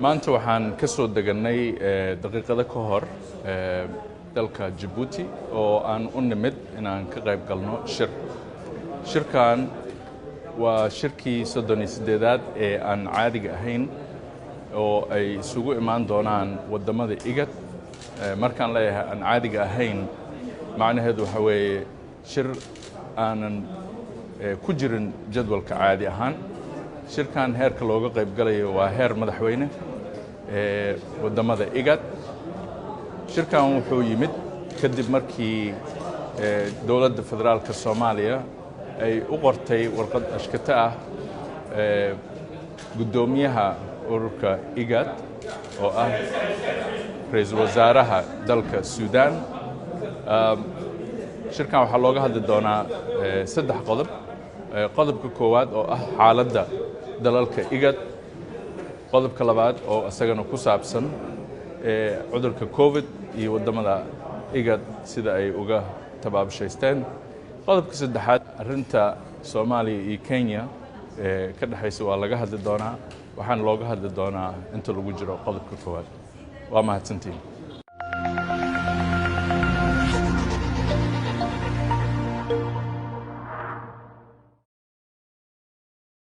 Maanta waxaan ka soo degannay daqiiqado ka hor dalka Jabuuti oo aan u nimid inaan ka qayb galno shir. Shirkan waa shirkii 38aad ee aan caadiga ahayn oo ay isugu imaan doonaan waddamada IGAD. Markaan leeyahay aan caadiga ahayn, macnaheedu waxaa weeye shir aanan ku jirin jadwalka caadi ahaan. Shirkan heerka looga qayb galayo waa heer madaxweyne ee waddamada IGAD. Shirkan wuxuu yimid kadib markii dowladda federaalka Soomaaliya ay u qortay warqad ashkata ah guddoomiyaha ururka IGAD oo ah ra-iisul wasaaraha dalka Suudaan. Shirkan waxaa looga hadli doonaa 3 qodob. Qodobka koowaad oo ah xaaladda dalalka IGAD, qodobka labaad oo isagana ku saabsan cudurka COVID iyo waddamada IGAD sida ay uga tabaabshaysteen, qodobka saddexaad arrinta Soomaaliya iyo Kenya ka dhexaysa waa laga hadli doonaa, waxaana looga hadli doonaa inta lagu jiro qodobka koowaad. Waa mahadsantiin.